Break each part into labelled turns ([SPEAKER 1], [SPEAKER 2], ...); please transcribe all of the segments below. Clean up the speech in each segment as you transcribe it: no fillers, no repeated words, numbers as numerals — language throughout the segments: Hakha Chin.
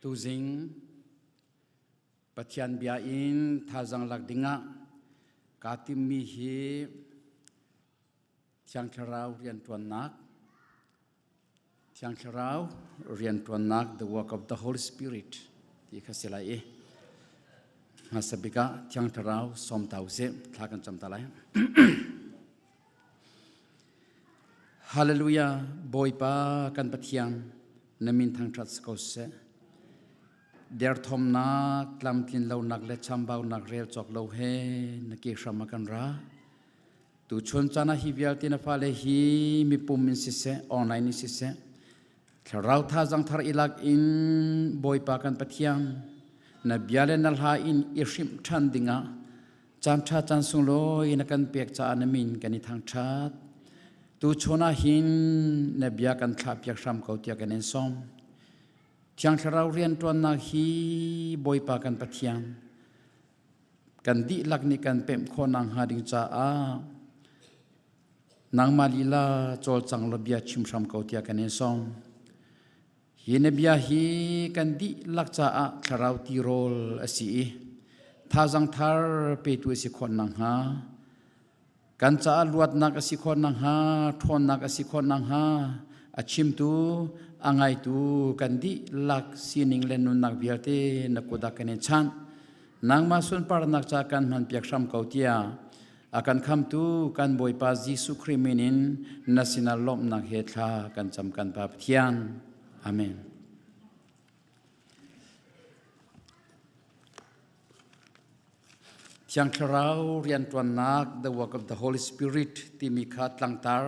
[SPEAKER 1] Tuzing Pathian bia in thazang lak dingah kaa timmi hi Thiang Thlarau rianṭuannak Thiang Thlarau rianṭuannak the work of the Holy Spirit ti kha si lai i hmasa bik ah Thiang Thlarau sawm ta usih thla kan cam ta lai. Hallelujah Bawipa kan Pathian na min thangṭhat si ko seh. Derthawmnak, tlamtlin lonak le chambaunak rel cawk lo he na ke hram ah kan ra. Tuchun caan ah hi vialte na fale hi mipum in siseh, online in siseh, thlarau thazaang thar i lak in Bawipa kan Pathian na bia le na hla in i hrimh ṭhan dingah caan ṭha caan sunglawi na kan pek caah na min kan i thangṭhat. Tuchun ah hin na bia kan thlahpiak hram ko tiah kan in sawm. Thiang Thlarau rianṭuannak hi Bawipa kan Pathian kan dihlak nih kan pemh khawh nakhnga ding caah nangmah lila cawlcang law bia chim hram ko tiah kan in sawm. Hi na bia hi kan dihlak caah thlarau tirawl a si i thazang thar petu a si khawh nakhnga kan caah luatnak a si khawh nakhnga ṭhawnnak a si khawh nakhnga a chimtu a ngaitu kan dihlak sining le nunnak vialte na kut ah kan in chanh nangmah sunparnak ca kan hmanpiak hram ko tiah a kan khamtu kan Bawipa Jesuh Khrih min in na sinah lawmhnak he thla kan cam kan Pa Pathian amen. Thiang Thlarau rianṭuannak The Work of the Holy Spirit timi kha tlangtar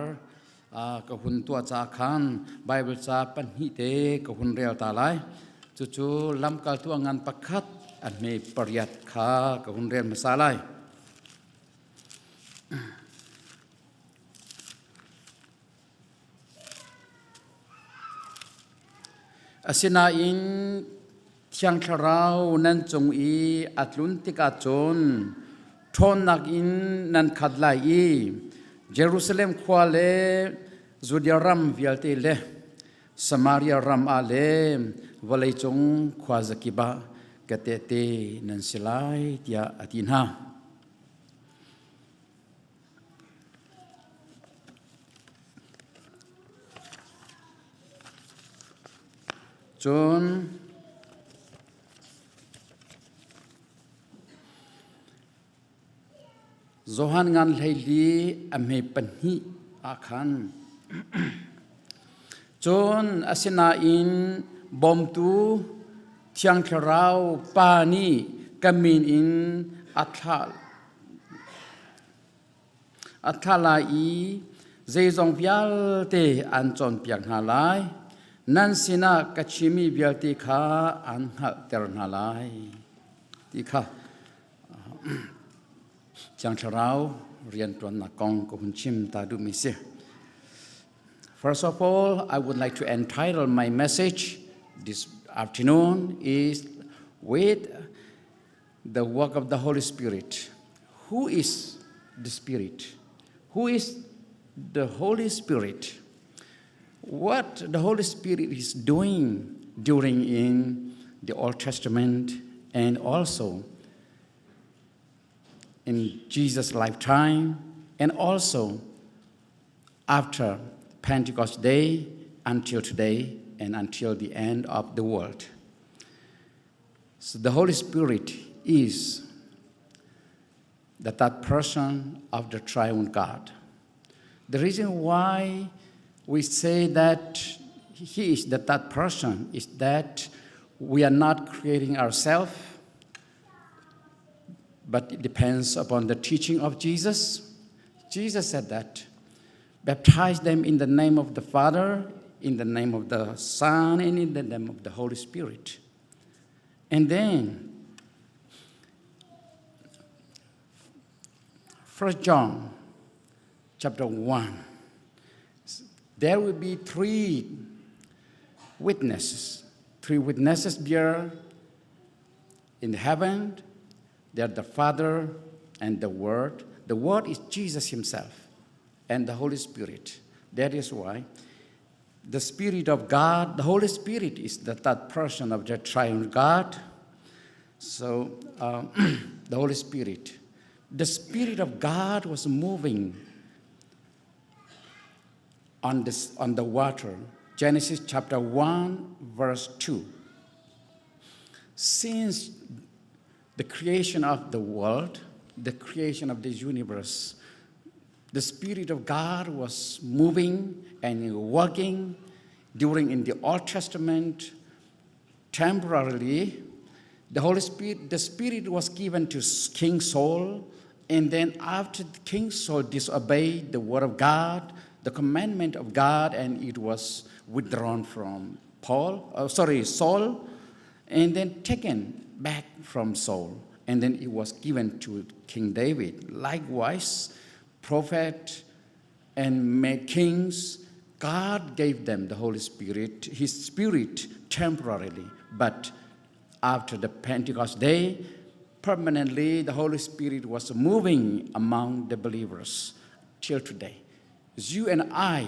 [SPEAKER 1] ka hun tuah ca khan Bible ca pahnih te ka hun rel ta lai. Cucu lamkaltu a ngan pakhat a hme pariat kha ka hun rel hmasa lai. Asinain Thiang Thlarau nan cung i a tlun tikah cun ṭhawnnak in nan khat lai i Jerusalem khua le Judea ram vialte le Samaria ram ah le vawleicung khuazakip ah ka tehte nan si lai tiah a ti hna. Cun Johan ngan hleili a hme pahnih ah khan cun asinain bawmtu Thiang Thlarau Pa nih ka min in a thlah A thlah lai i zeizong vialte an cawnpiak hna lai. Nan sinah ka chimmi vialte kha an hngalhter hna lai. Ti kha Thiang Thlarau rianṭuannak kong ka hun chim ta duhmi si. First of all, I would like to entitle my message this afternoon is with the work of the Holy Spirit. Who is the Spirit? Who is the Holy Spirit? What the Holy Spirit is doing during in the Old Testament and also in Jesus' lifetime and also after Pentecost Day until today and until the end of the world. So the Holy Spirit is the third person of the triune God. The reason why we say that he is the third person is that we are not creating ourselves, but it depends upon the teaching of Jesus. Jesus said that baptize them in the name of the Father, in the name of the Son, and in the name of the Holy Spirit. And then, First John chapter 1, there will be three witnesses. Three witnesses there in heaven. They are the Father and the Word. The Word is Jesus Himself and the Holy Spirit. That is why The Spirit of God, the Holy Spirit is the third person of the triune God. So the Holy Spirit, the Spirit of God was moving on, this, on the water. Genesis chapter 1, verse 2. Since the creation of the world, the creation of this universe, the Spirit of God was moving and working during in the Old Testament temporarily. The Holy Spirit, the Spirit was given to King Saul, and then after King Saul disobeyed the word of God, the commandment of God, and it was withdrawn from Paul, sorry, Saul, and then taken back from Saul, and then it was given to King David. Likewise, prophet and kings, God gave them the Holy Spirit, His Spirit temporarily, but after the Pentecost day, permanently the Holy Spirit was moving among the believers till today. You and I,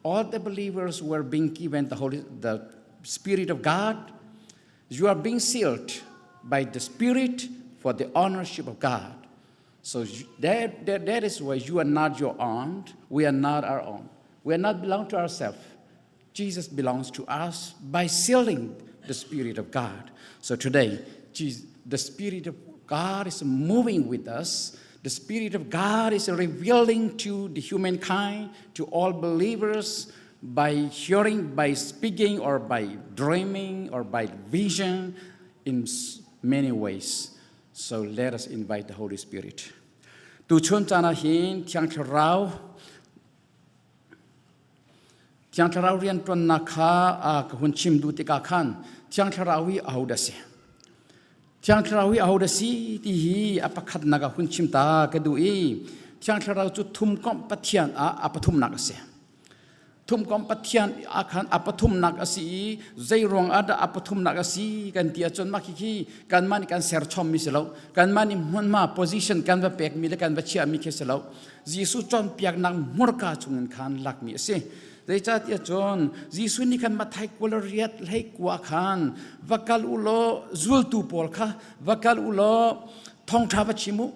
[SPEAKER 1] all the believers were being given the Spirit of God. You are being sealed by the Spirit for the ownership of God. So that is why you are not your own. We are not our own. We are not belong to ourselves. Jesus belongs to us by sealing the Spirit of God. So today, Jesus, the Spirit of God is moving with us. The Spirit of God is revealing to the humankind, to all believers, by hearing, by speaking, or by dreaming, or by vision in many ways. So let us invite the Holy Spirit. Tu chun caan ah hin Thiang Thlarau Thiang Thlarau rianṭuannak kha ka hun chim duh tikah khan Thiang Thlarau hi ahodah si? Thiang Thlarau hi ahodah si ti hi a pakhatnak ah hun chim ta ka duh i Thiang Thlarau cu thumkomh Pathian ah a pathumnak a si. Thumkomh Pathian ah khan a pathumnak a si i zei ruang ah dah a pathumnak a si kan ti ahcun mah khikhi kanmah nih kan serchommi si lo. Kanmah nih hmunhma position kan va pekmi le kan va chiahmi khi si lo. Jesuh cawnpiaknak hmurka chungin khan lakmi a si. Zeicahtiah cun Jesuh nih khan Matthai 28 hlei 9 khan va kal u law zultu pawl kha va kal u law thawngṭha va chim u.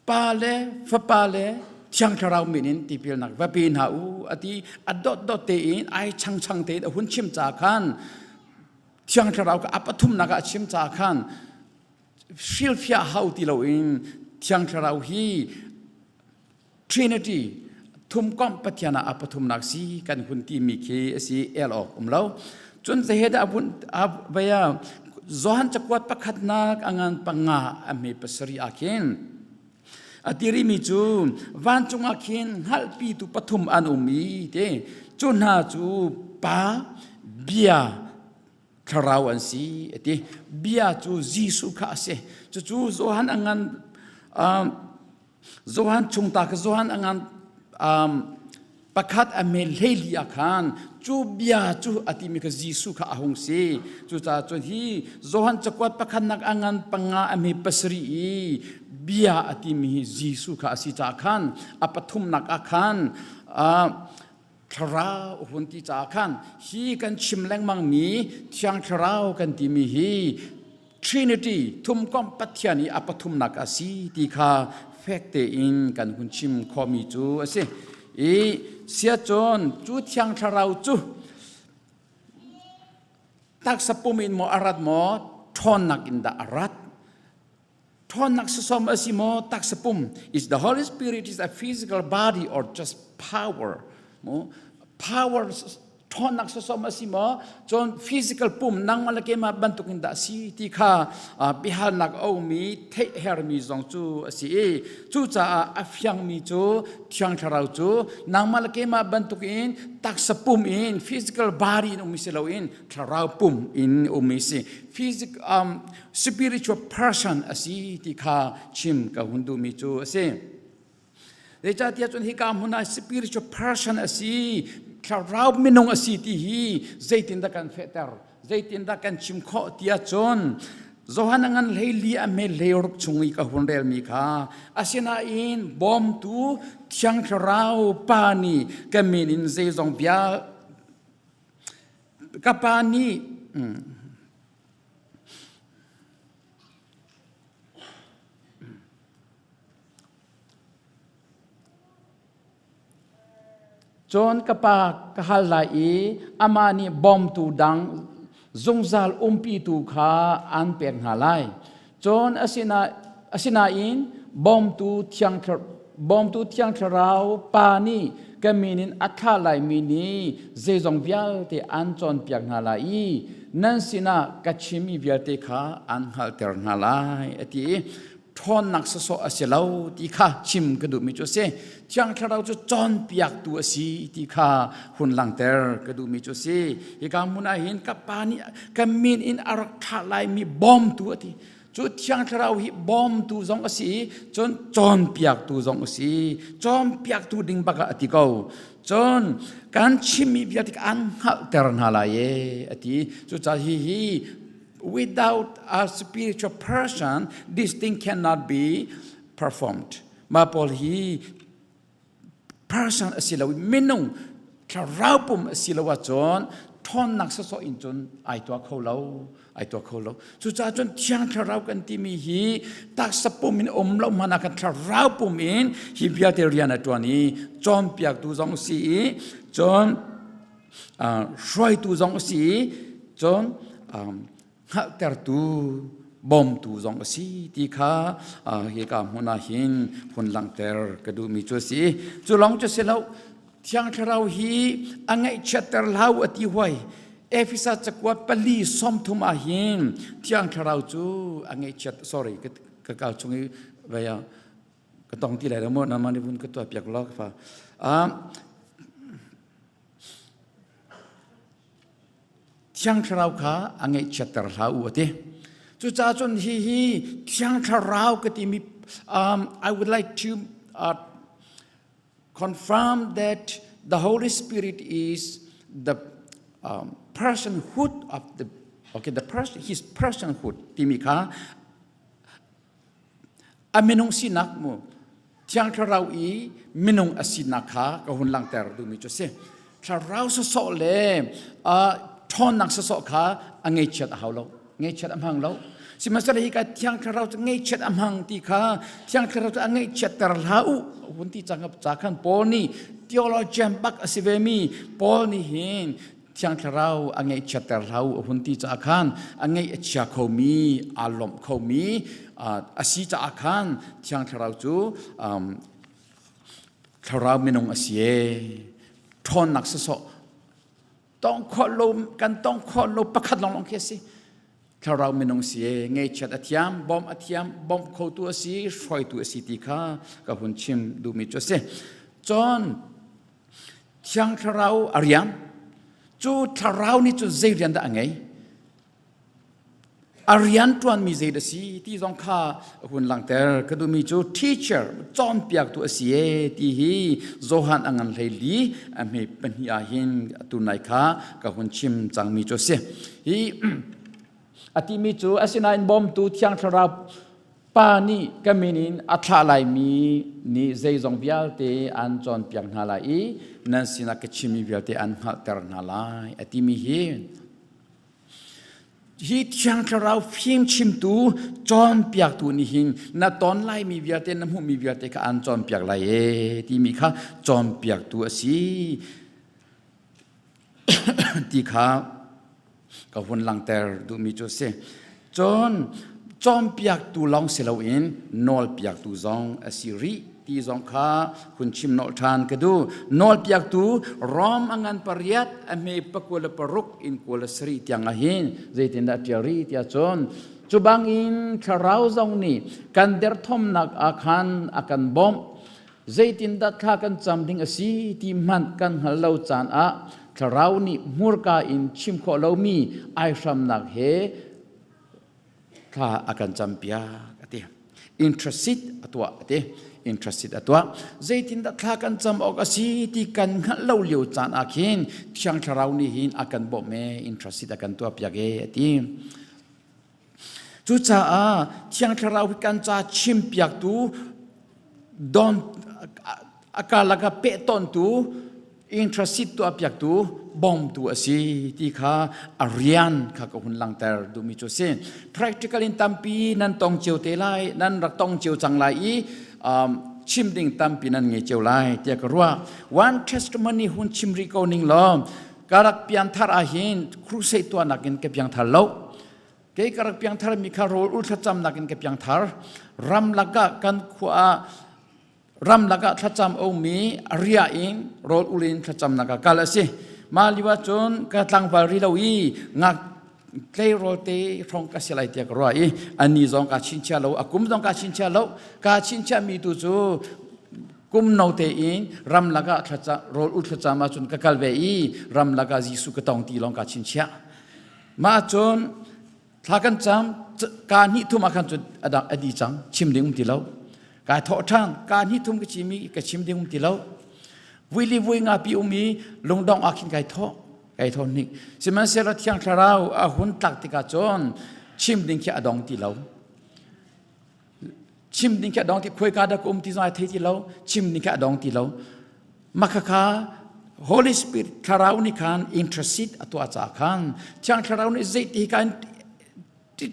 [SPEAKER 1] Pa le Fapa le Thiang Thlarau min in tipilnak va pe hna u a ti. A dotdot tein ai changchang tein a hun chim ca khan Thiang Thlarau kha a pathumnak ah a chim ca khan hrilhfiah hau ti loin Thiang Thlarau hi Trinity thumkomh Pathian ah a pathumnak si kan hun timi khi a si el awk um lo. Cun zehe dah vun vaya Johan cakuat pakhatnak a ngan panga a hme pasarih ah khin a tirimi cu vancung ah khin hngalhpitu pathum an um i te cu hna cu pa bia thlarau an si a ti. Bia cu Jesuh kha a si. Cucu Johan a ngan Johan chung ta ka Johan a ngan pakhat a mel hleili ah khan cu bia cu a timi kha Jesuh kha a hung si. Cucaah cun hi Johan cakuat pakhatnak a ngan panga a me pasarih i bia a timi hi Jesuh kha a si caah khan a pathumnak ah khan thlarau hun ti caah khan hi kan chim lengmang mi Thiang Thlarau kan timi hi Trinity thumkomh Pathian i a pathumnak a si ti kha fek tein kan hun chim khawhmi cu a si. I siacun cu Thiang Thlarau cu taksa pum in maw a rat maw ṭhawnnak in dah a rat? Ṭhawnnak sawsawm a si maw taksa pum? Is the Holy Spirit is a physical body or just power? Maw power ṭhawnnak sawsawm a si maw cun physical pum nangmah le keimah bantukin dah si ti kha biahalnak a ummi theih hermi zong cu a si i cucaah a fiangmi cu Thiang Thlarau cu nangmah le keimah bantukin taksa pum in physical body in ummi si loin thlarau pum in ummi si physical spiritual person a si ti kha chim ka hun duhmi cu a si. Zeicahtiah cun hika hmun ah spiritual person a si, thlarau minung a si ti hi zeitindah kan fehter, zeitindah kan chim khawh tiah cun Johan a ngan 14 a hme 16 chung i ka hun relmi kha asinain bawmtu Thiang Thlarau Pa nih ka min in zeizong bia. Ka pa nih Cun ka pa ka hal lai i amah nih bawmtu dang zungzal umpitu kha an pek hna lai. Cun asinain bawmtu thiang bawmtu thiang thlarau pa nih ka min in a thlah laimi nih zeizong vialte an cawnpiak hna lai i nan sinah ka chimmi vialte kha an hngalhter hna lai a ti i ṭhawnnak sawsawh a si lo ti kha chim ka duhmi cu a si. Thiang Thlarau cu cawnpiaktu a si ti kha hun langhter ka duhmi cu a si. Hika hmun ah hin ka pa nih ka min in a rak thlah laimi bawmtu a ti. Cu Thiang Thlarau hi bawmtu zong a si i cun cawnpiaktu zong a si. Cawnpiaktu ding bak ah a ti ko. Cun kan chimmi vialte an hngalhter hna lai e a ti. Cucaah hihi Without a spiritual person, this thing cannot be performed. Mah pawl hi person a si lo minung thlarau pum a si lo ahcun ṭhawnnak sawsawh in cun ai tuah kho lo ai tuah kho lo cucaah cun thiang thlarau kan timi hi taksa pum in um lo hmanh ah kan thlarau pum in hi vialte rian a ṭuan i cawnpiaktu zong si i cun hruaitu zong a si i cun hngalhtertu bawmtu zong a si ti kha hika hmun ah hin hun langhter ka duhmi cu a si. Cu lawng cu si lo, Thiang Thlarau hi a ngaihchiatter hlah u a ti huai. Efesa cakuat 4:30 ah hin Thiang Thlarau cu a ngaihchiat sorry ka kal chung i vei ka tong ti lai lo maw nama nih vun ka tuah piak law ka fa. Thiang Thlarau kha a ngaihchiatter hlah u a ti. Cucaah cun hihi Thiang Thlarau ka timi I would like to confirm that the Holy Spirit is the personhood of the okay the person his personhood timi kha A minung sinak mu Thiang Thlarau i minung a sinak kha ka hun langhter duhmi cu a si. Thlarau sawsawh le ṭhawnnak sawsawh kha a ngeichiat a hau lo. Ngeichiat a hmang lo. Sihmanhsehlaw hi ka Thiang Thlarau cu ngeichiat a hmang ti kha Thiang Thlarau cu a ngaihchiatter hlah u hun ti cang ca khan Paul nih theologian bak a si vemi Paul nih hin Thiang Thlarau a ngaihchiatter hlah u a hun ti caah khan a ngaih a chia khomi aa lawmh khomi a si caah khan Thiang Thlarau cu thlarau minung a si e ṭhawnnak sawsawh tong khawh lo kan tong khawh lo pakhat lawnglawng khi a si thlarau minung si e ngaihchiat a thiam bawmh a thiam bawmh khotu a si hruaitu a si ti kha ka hun chim duhmi cu a si cun Thiang Thlarau a rian. Cu Thlarau nih cun zei rian dah a ngei? A rian ṭuanmi zei dah si ti zong kha hun langhter. Ka duhmi cu teacher, cawnpiaktu a si e ti hi Johan a ngan hlei li a hme pahnih ah hin atu nai kha ka hun chim cangmi cu a si. Hi a timi cu asinain bawmtu Thiang Thlarau Pa nih ka min in a thlah laimi nih zeizong vialte an cawnpiak hna lai i nan sinah ka chimmi vialte an hngalhter hna lai a timi hi hi Thiang Thlarau fimchimtu cawnpiaktu nih hin na ton laimi vialte na hmuhmi vialte kha an cawnpiak lai e timi kha cawnpiaktu a si ti kha ka hun langhter duhmi cu a si. Cun cawnpiaktu lawng si loin nawlpiaktu zong a si rih ti zong kha hun chim nolh ṭhan ka duh. Nawlpiaktu Rom a ngan pariat a hme pakua le paruk in kua le sarih tiang ah hin zeitindah ṭial rih tiah cun cu bangin thlarau zong nih kan derthawmnak ah khan a kan bawmh. Zeitindah thla kan cam ding a si ti hmanh kan hngalh lo caan ah thlarau nih hmurka in chim khawh lomi aihramnak he thla a kan campiak a ti. Intercede a tuah a ti. Intercede a tuah. Zeitindah thla kan cam awk a si ti kan hngalh lo lio caan ah khin Thiang Thlarau nih hin a kan bawmh e, intercede a kan tuahpiak e a ti. Cucaah Thiang Thlarau hi kan ca chimpiaktu don a karlak ah pehtontu. Intercede tuah piaktu bawmtu a si ti kha a rian kha ka hun langter duhmi cu a si. Practical in tampi nan tong cio te lai, nan rak tong cio cang lai i chim ding tampi nan ngei cio lai tiah ka ruah. One testimony hun chim rih ko ning law, ka rak pianthar ahhin crusade tuahnak in ka piangthar lo. Kei ka rak piangthar mi kha rawl ul thlacamnak in ka piangthar. Ramlak ah kan khua ah ramlak ah thlacam omi ria in rawl ul in thlacamnak ah kal a si. Mah lio ahcun ka tlangval ri lo i ngak tleirawl te hrawng ka si lai tiah ka ruah i ani zong ka chinchia lo, a kum zong ka chinchia lo. Ka chinchia mi tu cu kum no te in ramlak ah thlaca rawl ul thlacam ahcun ka kal ve i ramlak ah Jesuh ka tong ti lawng ka chinchia. Mah cun thla kan cam ka hnih thum ah khan cun a a di cang chim ding um ti lo. Kai thawh ṭhan ka hnih thum ka chim i ka chim ding um ti lo. Vui li vui nga pi um i lungdong ah khin kai thawh kai thawh hnik. Sihmanhsehlaw Thiang Thlarau a hun tlak tikah cun chim ding khi a dong ti lo. Chim ding khi a dong ti khuaika dah ka um ti zong ai thei ti lo. Chim ding khi a dong ti lo. Makhakha Holy Spirit Thlarau nih khan intercede a tuah caah khan Thiang Thlarau nih zeiti kan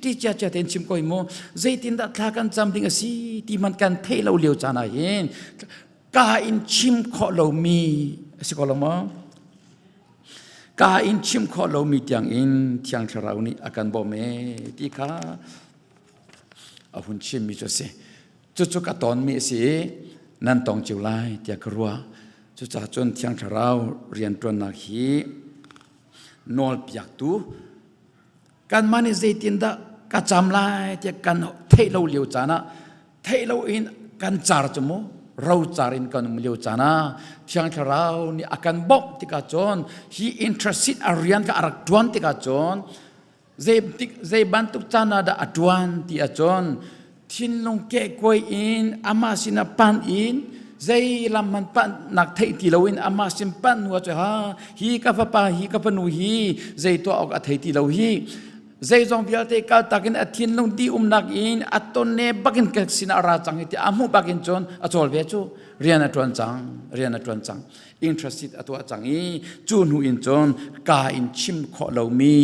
[SPEAKER 1] ti cia cia tein chim ko mu zeitindah thla kan cam ding a si ti man kan theih lo lio caan ah hin ka in chim khawh lomi a si ko lo maw ka in chim khawh lomi tiang in Thiang Thlarau nih a kan bawm e ti kha a hun chimmi cu a si Cucu ka tonmi a si i nan tong cio lai tiah ka ruah. Cucaah cun Thiang Thlarau rianṭuannak hi nawlpiaktu kanmah nih zeitindah ka cam lai tiah kan theih lo lio caan ah theih loin kan car cu mu rocar in kan um lio caan ah Thiang Thlarau nih a kan bawmh tikah cun hi intercede a rian kha a rak ṭuan tikah cun Zei bantuk caan ah dah a ṭuan ti ahcun thinlung kehkuai in amah sinah panh in zei lam hmanh panhnak theih ti loin amah sin panh hnu ahcun ha hi ka fapa hi ka fanu hi zei tuah awk a thei ti lo hi zeizong vialte kaltak in a thinlung di umnak in a tonne bakin ka sinah a ra cang hi ti a hmuh bakin cun a cawl ve cu rian a ṭuan cang rian a ṭuan cang interested a tuah cang i cu hnu in cun ka in chim khawh lomi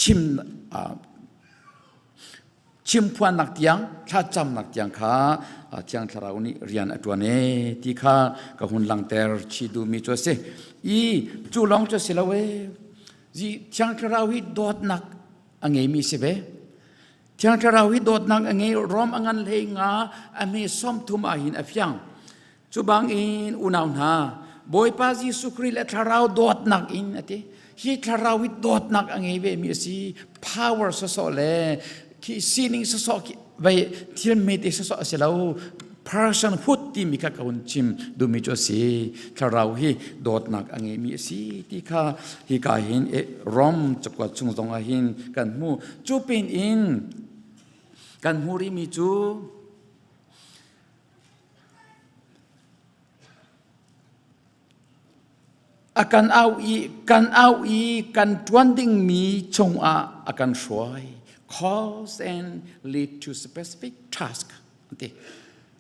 [SPEAKER 1] chim chimphuannak tiang thlacamnak tiang kha Thiang Thlarau nih rian a ṭuan e ti kha ka hun langter chi duhmi cu a si i cu lawng cu si lo e Thiang Thlarau hi dawtnak a ngeimi si ve Thiang Thlarau hi dawtnak a ngei Rom a ngan hlei nga a hme 30 ah hin a fiang. Cu bangin unau hna Bawipa Jesuh Khrih le Thlarau dawtnak in a ti. Hi Thlarau hi dawtnak a ngei ve mi a si. Power sawsawh le khi sining sawsawh khi vei thil mete sawsawh a si lo. Personhood timi kha ka hun chim duhmi cu a si. Thlarau hi dawtnak a ngeimi a si ti kha hika hin Rom cakuat chung zong ah hin kan hmu. Cu pin in kan hmu rihmi cu a kan au i kan au i kan ṭuan dingmi chungah a kan hruai calls and lead to specific task ti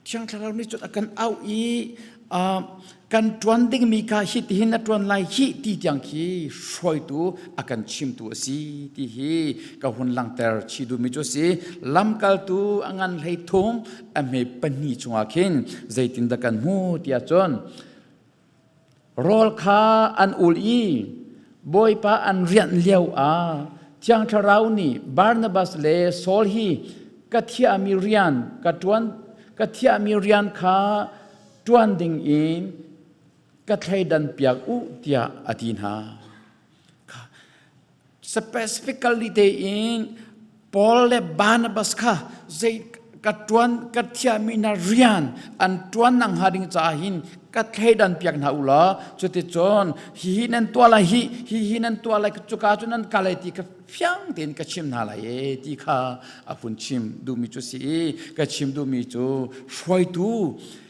[SPEAKER 1] Thiang Thlarau nih cun a kan auh i kan ṭuan dingmi kha hi tihin na ṭuan lai hi ti tiang khi hruaitu a kan chimtu a si ti hi ka hun langhter chih duhmi cu a si. Lamkaltu a ngan hlei thum a hme pahnih chungah khin zeitindah kan hmu tiah cun Rawl kha an ul i Bawipa an rianh lio ah Thiang Thlarau nih Barnabas le Saul hi ka thiahmi rian ka ṭuan ka thiahmi rian kha ṭuan ding in ka thleidan piak u tiah a ti hna. Specifically tein Paul le Barnabas kha zei ka ṭuan ka thiahmi na rian an ṭuan nak hnga ding caah hin ka thleidan piak hna u law cuticun hihi nan tuah lai hi hihi nan tuah lai cuka cu nan kal lai ti kha fiang tein ka chim hna lai e ti kha a hun chim duhmi cu si i ka chim duhmi cu hruaitu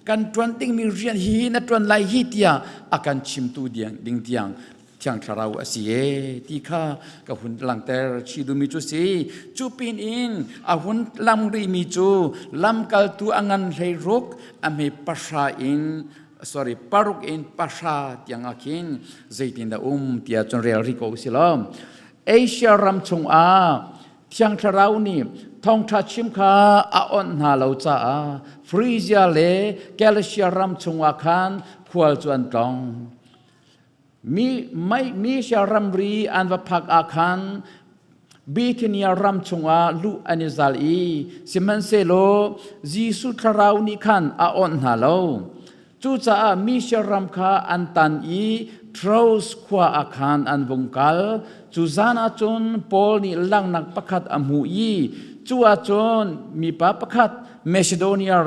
[SPEAKER 1] kan ṭuan dingmi rian hihi na ṭuan lai hi tiah a kan chimtu ding tiang Thiang Thlarau a si e ti kha ka hun langter chih duhmi cu si. Cu pin in a hun lam rihmi cu lamkaltu a ngan hlei ruk a hme pahra in sorry paruk in pahra tiang ah khin zeitin dah um tiah cun rel rih ko si lo. Asia ram chungah Thiang Thlarau nih thawngṭha chim kha a onh hna lo caah Phrygia le Galatia ram chungah khan khual cu an tlong. Mi, Misia ramri an va phak ah khan Bithynia ram chungah luh an i zal i sihmanhsehlaw Jesuh Thlarau nih khan a onh hna lo. Cucaah Misia ram kha an tan i Troas khua ah khan an vung kal. Cu zan ah cun Paul nih langhnak pakhat a hmuh i cu ah cun mipa pakhat Macedonia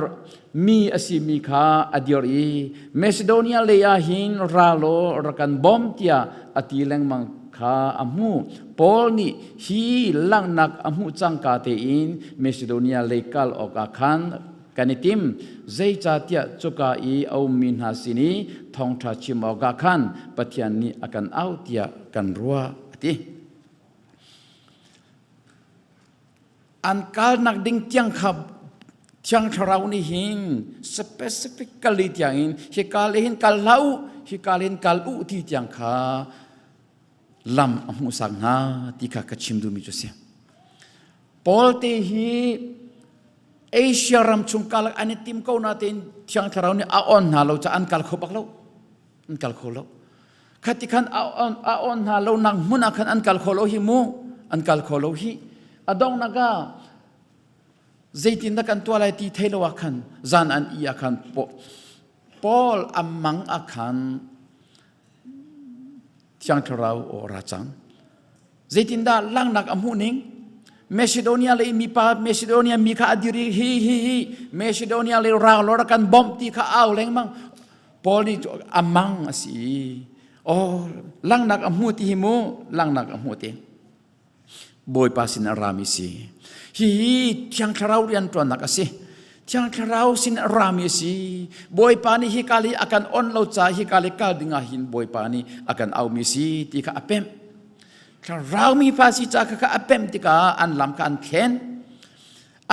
[SPEAKER 1] mi a simi kha a dir i Macedonia lei ah hin ra law rak kan bawm tiah a ti lengmang kha a hmuh. Paul nih hi langhnak a hmuh cangka tein Macedonia lei kal awkah khan kan i tim. Zeicahtiah cuka i a ummi hna sin i thawngṭha chim awkah khan Pathian nih a kan auh tiah kan ruah a ti. An kalnak ding tiang kha Thiang Thlarau nih hin specifically tiang in hika le hin kal hlah u, hika le hin kal u ti tiang kha lam a hmuhsak hna ti kha ka chim duhmi cu a si. Paul te hi Asia ram chung kal an i tim ko natein Thiang Thlarau nih a on hna lo caah an kal kho bak lo. An kal kho lo. Khati khan a on, a on hna lo nak hmun ah khan an kal kho lo hi mu. An kal kho lo hi. A donghnak ah zeitin dah kan tuah lai ti thei lo ah khan zan an i ah khan Paul a mang ah khan Thiang Thlarau aw ra cang. Zeitindah langhnak a hmuh ning? Macedonia lei mipa Macedonia mi kha a dir i hi hi hi Macedonia lei rang lor kan bawmh ti kha au lengmang. Paul nih a mang a si. Oh, langhnak a hmu ti hi mu, langhnak a hmu ti. Bawipa sin a rami si. Hihi Thiang Thlarau rianṭuannak a si. Thiang Thlarau sin a rami a si. Bawipa nih hi kal hi a kan on lo caah hi kal hi kal ding ah hin Bawipa nih a kan aumi si ti kha a pemh. Thlarau mi fa si ca kha kha a pemh tikah an lam kha an thlen.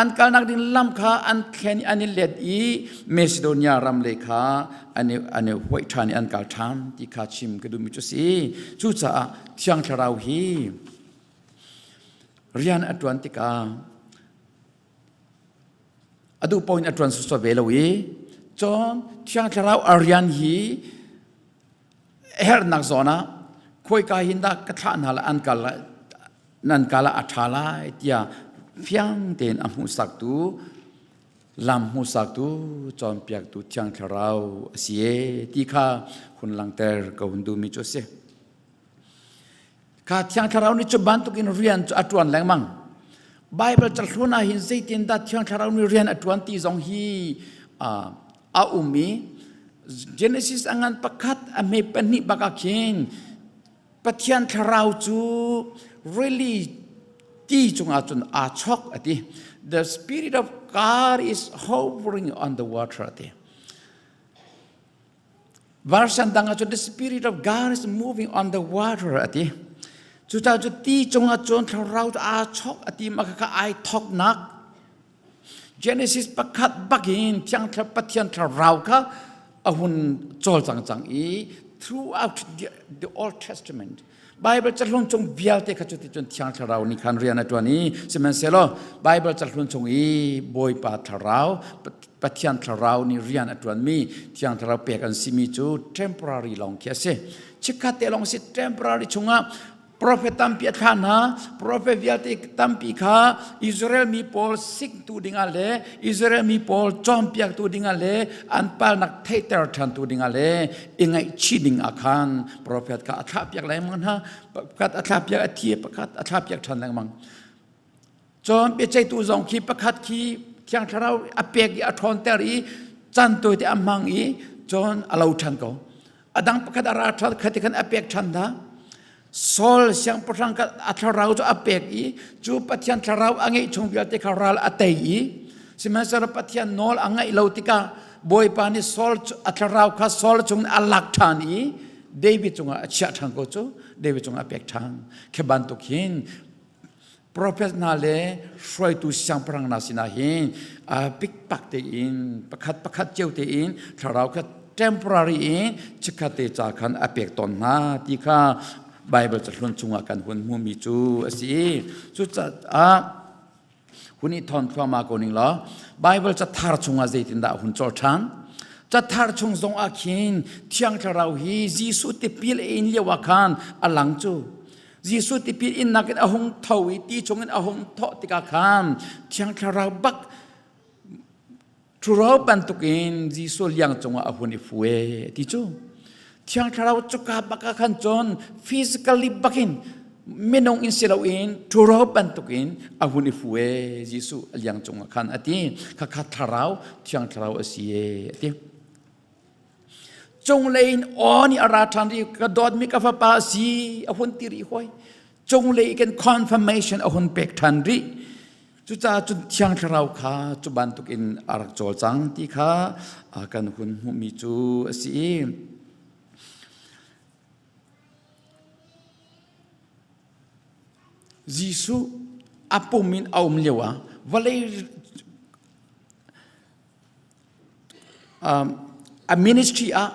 [SPEAKER 1] An kalnak ding lam kha an thlen i an i let i Macedonia ram lei kha an i, an i huaih ṭhan i an kal ṭhan ti kha chim ka duhmi cu a si. Cucaah Thiang Thlarau hi rian a ṭuan tikah a duh paoh in a ṭuan sawsawh ve lo i cun Thiang Thlarau a rian hi herhnak zawn ah khawika hin dah ka thlah hna lai an kal lai nan kal ah a ṭha lai tiah fiang tein a hmuhsaktu lam hmuhsaktu cawnpiaktu Thiang Thlarau a si e ti kha hun langhter ka hun duhmi cu a si. Kha Thiang Thlarau nih cu bantukin rian cu a ṭuan lengmang. Bible cahlun ah hin zeitindah Thiang Thlarau nih rian a ṭuan ti zong hi a um i Genesis a ngan pakhat a hme pahnih bak ah khin Pathian thlarau cu really ti cungah cun aa chok a ti. The spirit of God is hovering on the water a ti. Version dang ah cun the spirit of God is moving on the water a ti. Cucaah cu ti cungah cun thlarau cu aa chok a ti ma kha ai thoknak Genesis pakhat bakin Thiang Pathian thlarau kha a hun cawlcang cang i throughout the, the Old Testament Bible cahlun chung vialte kha cuti cun Thiang Thlarau nih khan rian a ṭuan i sihmanhsehlaw Bible cahlun chung i Bawipa Thlarau Pathian Thlarau nih rian a ṭuanmi Thiang Thlarau pek an simi cu temporary lawng khi a si. Chikkhat te lawng si temporary chungah Profet tampi a thlah hna. Profet vialte tampi kha Israel mi pawl siktu dingah le Israel mi pawl cawnpiaktu dingah le an palnak theihter ṭhantu dingah le i ngaihchih dingah khan profet kha a thlahpiak lengmang hna. Pakhat a thlahpiak a thi pakhat a thlahpiak ṭhan lengmang. Cun biaceihtu zong khi pakhat khi Thiang Thlarau a pek i a ṭhawnter i caan tawite a hmang i cun a lo ṭhan ko. A dang pakhat a ra ṭhan khat khan a pek ṭhan hna. Saul siangpahrang kha a thlarau cu a pek i cu Pathian thlarau a ngeih chung vialte kha ral a tei i sihmanhsehlaw Pathian nawl a ngaih lo tikah Bawipa nih Saul a thlarau kha Saul chung a lak ṭhan i David cungah a chiah ṭhan ko cu David cungah a pek ṭhan. Khi bantuk hin Profet hna le hruaitu siangpahrang hna sinah hin pikpak tein pakhat pakhat cio tein thlarau kha Temporary in chikkhat te ca khan a pek tawn hna ti kha Bible cahlun chungah kan hun hmumi cu a si. Cucaah hun i thawn thluahmah ko ning law Bible cathar chungah zeitindah hun cawl ṭhan? Cathar chung zong ah khin Thiang Thlarau hi Jesuh tipil a in lio ah khan a lang cu. Jesuh tipil innak in a hung tho i ti chungin a hung thawh tikah khan Thiang Thlarau bak Ṭhuro bantukin Jesuh liang cungah a hun i fue ti cu. Thiang Thlarau cuka bak ah khan cun physically bakin minung in si loin ṭhuro bantukin a hun i fue Jesuh a liang cungah khan a ti. Khakha Thlarau, Thiang Thlarau a si e a ti. Cunglei in aw nih a ra ṭhan i ka dawtmi ka fapa a si a hun ti rih hoi. Cunglei kan confirmation a hun pek ṭhan rih. Cucaah cun Thiang Thlarau kha cu bantukin a rak cawlcang ti kha kan hun hmuhmi cu a si. Jesuh a pum in a um lio ah vawlei a ministry ah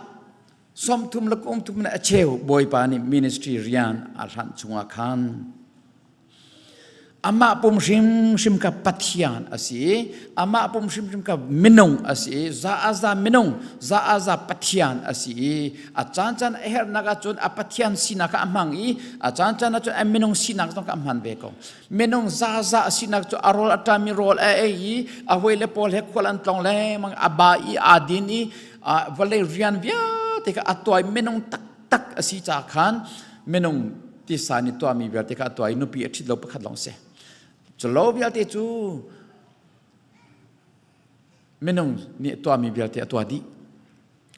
[SPEAKER 1] 30 le kum thum le a cheu Bawipa nih ministry rian a hlanh chungah khan Amah pum hrimhrim kha Pathian a si i amah pum hrimhrim kha minung a si i za a za minung, za a za Pathian a si i a caancaan a herhnak ahcun a Pathian sinak kha a hmang i a caancaan ahcun a minung sinak zong kha a hman ve ko. Minung za za a sinak cu a rawl a ṭami rawl a ei i a hawile pawl he khual an tlong lengmang, a ba i aa din i vawlei rian vialte kha a tuah i minung taktak a si caah khan minung tisa nih tuahmi vialte kha a tuah i nupi a ṭhit lo pakhat lawng si. Culo vialte cu minung nih tuahmi vialte a tuah dih.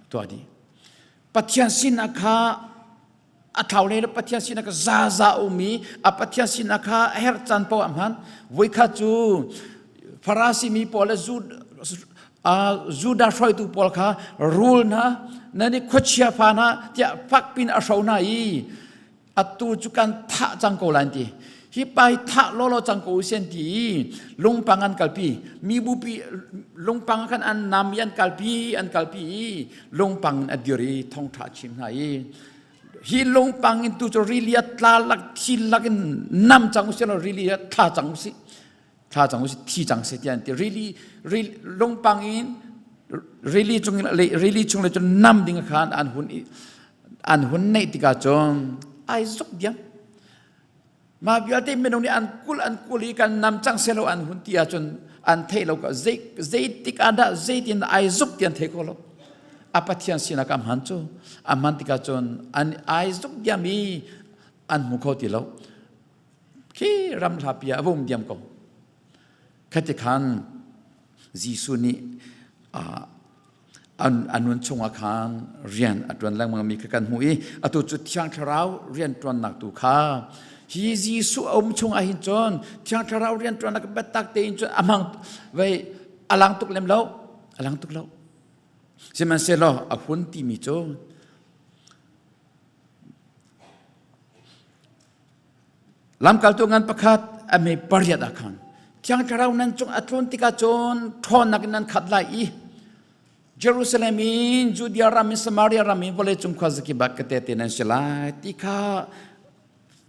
[SPEAKER 1] Tuah dih. Pathian sinak kha a thlau le Pathian sinak kha zaza um i a Pathian sinak kha a herh caan paoh ah hman. Voikhat cu Farasi mi pawl le Judah hruaitu pawl kha rul hna nan i khuachia fa hna tiah fakpin a hro hna i atu cu kan thah cang ko lai an ti. Hi pa hi thah lawlaw cang ko usih an ti i lungpang an kalpi. Mi bupi lungpang khan an nam i an kalpi an kalpi i lungpang in a dir i thongṭha a chim hna i hi lungpang in tu cu rili ah tla lak thi lak in nam cang usih law rili ah thla cang usih thla cang usih thi cang seh tiah an ti. Rili lungpang in rili cung in rili chung le cun nam ding khan an hun an hun neih tikah cun ai zuk diam. Mah vialte minung nih an kul an kul i kan nam cang seh lo an hun ti ahcun an theih lo ka zei zeitik ah dah zeitin dah ai zuk ti an thei kho lo. A Pathian sinak a hman cu a hman tikah cun an ai zuk diam i an hmu kho ti lo. Khi ram hlapi ah a va um diam ko. Khati khan Jesuh nih a nun chungah khan rian a ṭuan lengmangmi kha kan hmuh i atu cu Thiang Thlarau rian ṭuannak tu kha hi Jesuh a um chungah hin cun Thiang Thlarau rian ṭuannak biatak tein cun a hmang vei a lang tuk lem lo a lang tuk lo sihmanhsehlaw a hun timi cu Lamkaltu ngan pakhat a mei pariat ah khan Thiang Thlarau nan cung a tlun tikah cun ṭhawnnak in nan khat lai i Jerusalem in Judea ram in Samaria ram in vawleicung khuazakip ah ka tehte nan si lai ti kha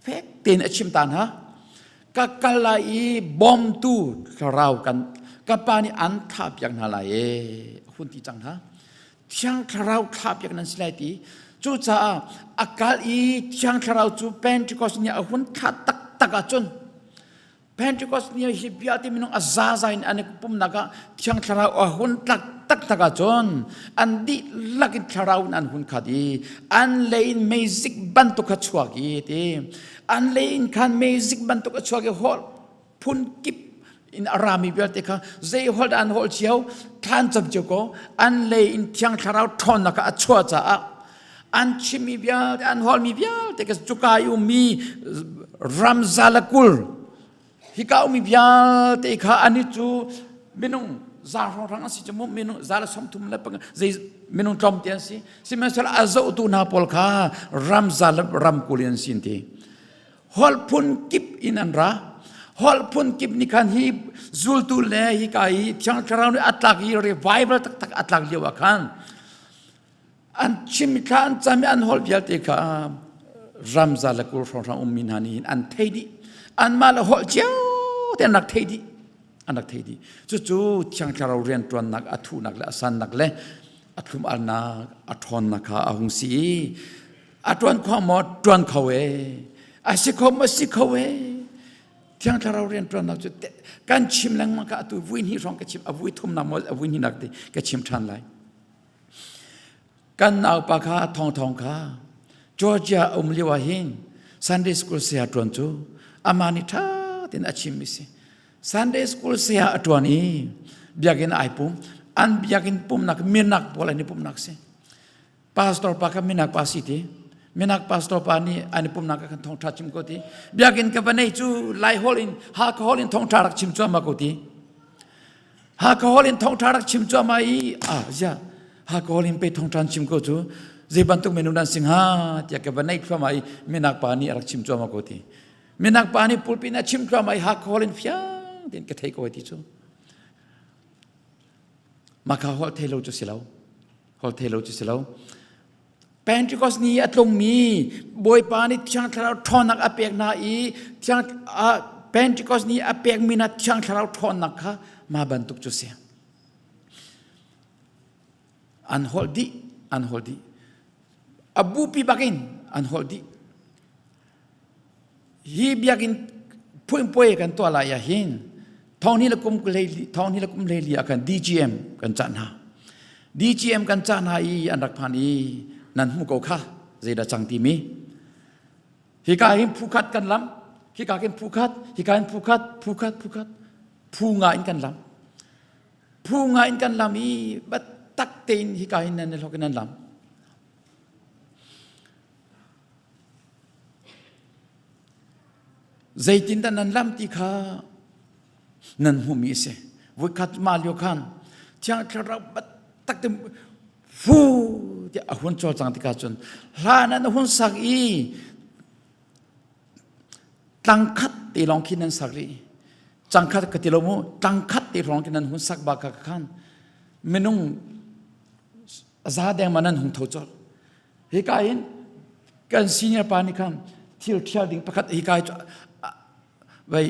[SPEAKER 1] fek tein a chim ta hna. Ka kal lai i bawmtu thlarau kan ka pa nih an thahpiak hna lai e a hun ti cang hna. Thiang Thlarau thlahpiak nan si lai ti. Cucaah a kal i Thiang Thlarau cu Pentecost ni a hun thlah taktak ahcun Pentecost ni hi vialte minung a zaza in an i pumnak ah Thiang Thlarau a hun tlak taktak ahcun an dihlak in Thlarau in an hun khat i an lei in meizik bantuk kha chuak i ti an lei in khan meizik bantuk a chuak i holh phun kip in a rami vialte kha zei holh dah an holh cio thlan cam cio ko an lei in thiang thlarau ṭhawnnak kha a chuah caah an chimmi vialte an holmi vialte kha cuka i ummi ramzalakul hika ummi vialte kha ani cu minung za hrawnghrang an si cu mu minung za le 30 le panga zei minung tlawmte an si sihmanhsehlaw a zohtu hna pawl kha ramza le ramkul an si ti Holh phun kip in an ra. Holh phun kip nih khan hi zultu le hi ka hi Thiang Thlarau nih a tlak i revival taktak a tlak lio ah khan. An chim thla an cam i an holh vialte kha ramza le kul hrawnghrang ummi hna nih hin an thei dih. Anmah le holh cio te an rak thei dih. An rak thei dih. Cucu Thiang Thlarau rianṭuannak a thuhnak le a sannak le a thlum-alnak a ṭhawnnak kha a hung si i a ṭuan kho maw ṭuan kho e a si kho maw si kho e Thiang Thlarau rianṭuannak cu kan chim lengmang kha atu vui hnih hrawng ka chim a vui thumnak maw a vui hnihnak ti ka chim ṭhan lai. Kan naupa kha thong thong kha Georgia um lio ah hin Sunday school saya ṭuan cu amah nih ṭha tein a chimmi si. Sunday school saya a ṭuan i biakinn ai pum an biakinn pumnak minak pawl an i pumnak si. Pastor pa kha minak pa si ti. Minak pastor pa nih an i pumnak ah khan thawngṭha chim ko ti. Biakinn ka va nei cu Lai holh in Hakha holh in thawngṭha rak chim cuahmah ko ti. Hakha holh in thawngṭha rak chim cuahmah i ah ziah Hakha holh in pei thawngṭha an chim ko cu zei bantuk minung nan si hnga tiah ka va neih thluahmah i minak pa nih a rak chim cuahmah ko ti. Minak pa nih pulpit a chim thluahmah i Hakha holh in fiang tein ka thei ko ti cu. Maka holh thei lo cu si lo. Holh thei lo cu si lo. Pentecost ni a tlungmi Bawipa nih Thiang Thlarau ṭhawnnak a pek hna i Thiang Pentecost ni a pekmi hna Thiang Thlarau ṭhawnnak kha mah bantuk cu si. An holh dih, an holh dih. A bupi bakin an holh dih. Hi biakinn phuinpuai kan tuah lai ah hin thong le kum thong le kum hlei li ah khan DGM kan cah hna. DGM kan cah hna i an rak phan i nan hmu ko kha zeidah cang timi. Hika hin phu khat kan lam, hika hin phu khat, hika hin phu khat, phu khat, phu khat, phu nga in kan lam. Phu nga in kan lam i tak tein hika hin nan hlok in nan lam. Zeitindah nan lam ti kha nan hmuhmi a si. Voikhat mah lio khan Thiang Thlarau tak te fu tiah a hun cawlcang tikah cun hla nan hun sak i tlangkhat te lawng khi nan sak rih. Cangkhat ka ti lo mu, tlangkhat te lawng khi nan hun sak ba kha khan minung za deng ma nan hung tho colh. Hika hin kan senior pa nih khan thil thial ding pakhat hika hi vai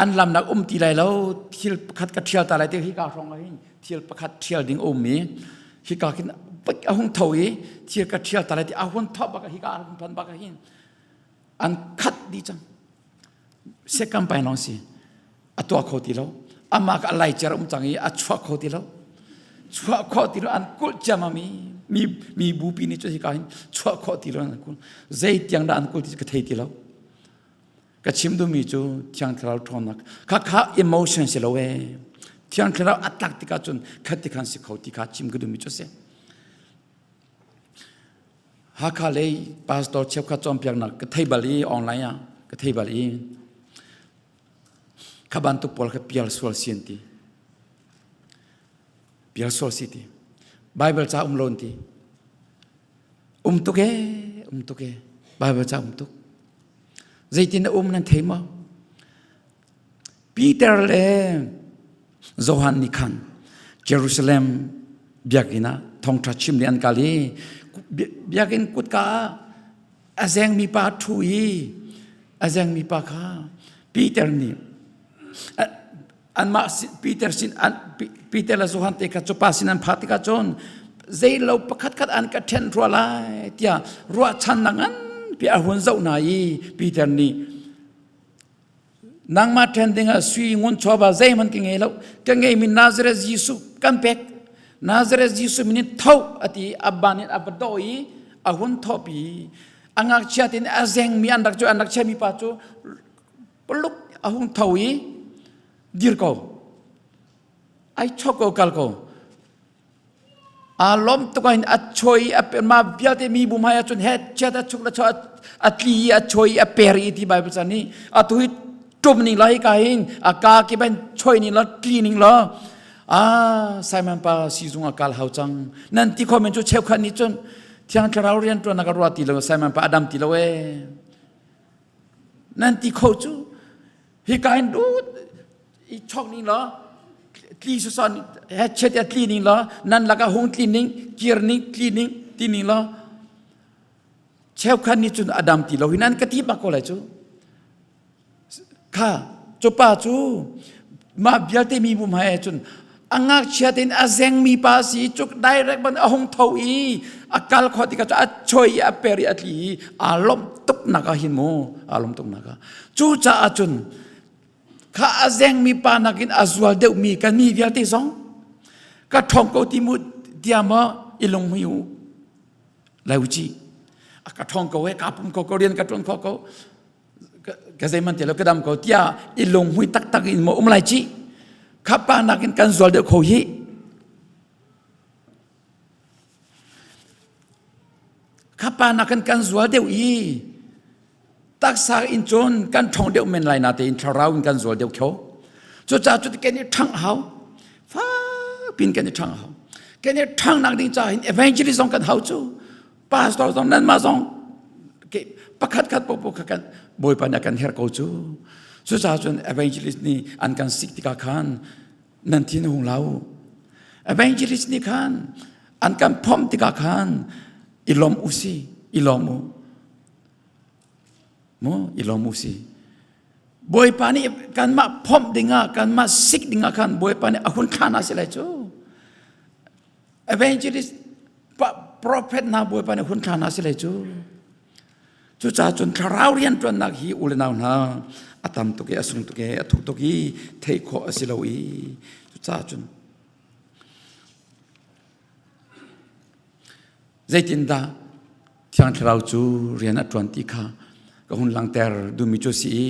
[SPEAKER 1] an lamnak um ti lai lo thil pakhat ka thial ta lai te hika hrawng ah hin thil pakhat thial ding um i hika khin a hung tho i thil ka thial ta lai ti a hun thop bak hika a hun phan bak hin an khat di cang sekam pai long si a tuah kho ti lo amah ka lai cer um cang i a chuak kho ti lo chuah khawh ti lo an kulh ciamam i mi mi bupi nih cu hika hin chuah khawh ti lo an kul zei tiang dah an kul ti ka thei ti lo ka chim duhmi cu thiang thlarau ṭhawnnak kha kha emotion si lo e thiang thlarau a tlak tikah cun khat ti khan si kho ti kha chim ka duhmi cu si Hakha lei pastor cheukhat cawnpiaknak ka thei bal i online ah ka thei bal i kha bantuk pawl kha pial sual si an ti. Pial sual si ti. Bible ca um lo an ti. Um tuk e, um tuk e. Bible ca um tuk. Zeitin na um nan thei maw? Peter le Johan nih khan Jerusalem biakinn ah thawngṭha chim nih an kal i biakinn kutka ah a zengmi pa ṭhu i a zengmi pa kha Peter nih anmah Peter sin Peter le Johan te kha cu pa sin an phak tikah cun zeilo pakhat khat an ka ṭhen rua lai tiah ruahchannak nganpi a hun zoh hna i Peter nih Nangmah ṭhen dingah sui ngun chawva zeihmanh ka ngei lo. Ka ngeimi Nazareth Jesuh kan pek. Nazareth Jesuh min in tho a ti a ban in a va dawh i a hun thawhpi. A ngakchia tein a zengmi an rak cu an rak chiami pa cu paluk a hung tho i dir ko. Ai chok ko kal ko. Aa lawm tuk ahhin a choi i a mah vialte mibu hmai ahcun he chiat a chuk le chaw a tli i a choi i a per i ti Bible ca nih atu hi ṭum ning la hika hin a ka ki ban choi ning la tli ning la ah Simon pa sizung a kal hau cang nan ti kho men cu cheukhat nih cun Thiang Thlarau rian ṭuan ka ruah ti lo Simon pa a dam ti lo ee nan ti kho cu hika hin lut i chok ning law tli soson he chet ya tli ning law nan laka hung tli ning kir ning tli ning. ti ning law cheukhat nih cun a dam ti lo hi nan ka ti bak ko lai cu. Kha cu pa cu mah vialte mi bu hmai cun a ngakchia tein a zengmi pa si cuk direct ban a hung tho i a kal kho tikah cu a choi i a per i a tli i aa lawmh tuk nak ah hin mu aa lawmh tuk nak ah. Cucaah cun kha a zengmi pa nakin a zual deuhmi kan mi vialte zong ka ṭhawng ko ti mu tiah maw i lunghmui u lai u ci. A ka ṭhawng ko e ka pum ko ko rian ka ṭuan kho ko ka zeihmanh ti lo ka dam ko tiah i lunghmui taktak in maw um lai ci. Kha pa nakin kan zual deuh kho hi. Kha pa nakin kan zual deuh i taksa in cun kan ṭhawng deuh men lai natein thlarau in kan zual deuh kho. Cucaah cu kan i ṭhangh hau. Fakpin kan i ṭhangh hau. Kan i ṭhangh nak ding caah hin evangelist zong kan hau cu. Pastor zong nanmah zong pakhat khat popo kha kan Bawipa nih a kan herh ko cu. Cucaah cun evangelist nih an kan sik tikah khan nan thin hung lau. Evangelist nih khan an kan phomh tikah khan i lawm u si, i lawm u. Mu, i lawm u si. Bawipa nih kanmah phomh dingah, kanmah sik dingah khan Bawipa nih a hun thlah hna si lai cu. Evangelist prophet hna Bawipa nih hun thlah hna si lai cu. Cucaah cun thlarau rianṭuannak hi u le nau hna a tam tuk i a sung tuk i a thuk tuk i theih khawh a si lo i cucaah cun zeitindah Thiang Thlarau cu rian a ṭuan ti kha ka hun langhter duhmi cu a si i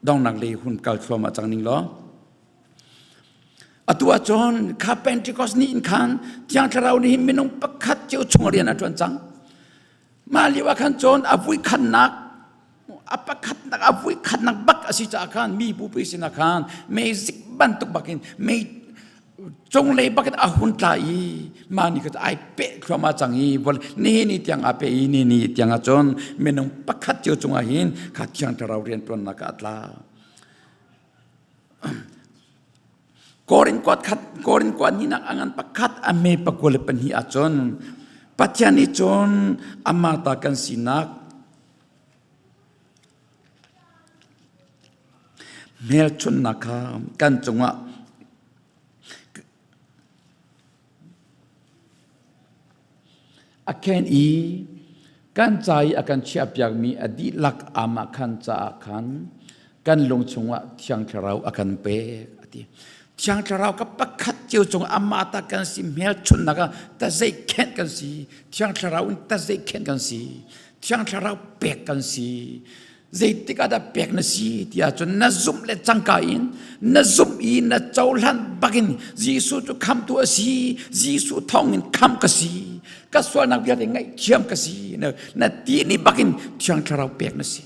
[SPEAKER 1] donghnak lei hun kal thluahmah cang ning law atu ahcun kha Pentecost ni in khan Thiang Thlarau nih hin minung pakhat cio chung rian a ṭuan cang. Mah lio ah khan cun a vui khatnak a pakhatnak a vui khatnak bak a si caah khan mi bupi sinah khan meizik bantuk bakin mei cunglei bakin a hun tla i mah ni kha ai peh thluahmah cang i nihin ni tiang aa peh i ni ni tiang ah cun minung pakhat cio cungah hin kha Thiang Thlarau rianṭuannak ah a tla. Korin kuat khat Korin kuat hnihnak a ngan pakhat a me 22 ahcun Pathian nih cun amah ta kan sinak hmelchunhnak kha kan cungah a khen i kan ca i a kan chiahpiakmi a dihlak amah khan caah khan kan lung chungah Thiang Thlarau a kan pek a ti. Thiang Thlarau ka pakhat cio cung amah ta kan si hmelchunhnak ah ta zeikhenh kan si. Thiang Thlarau in ta zeikhenh kan si. Thiang Thlarau pek kan si. Zeitik ah dah pek na si ti ahcun na zumh le cangka in na zumh i na cohlan bakin Jesuh cu khamtu a si, Jesuh thawngin khamh ka si, ka sualnak vialte ngaihthiam ka si na, na ti ni bakin Thiang Thlarau pek na si.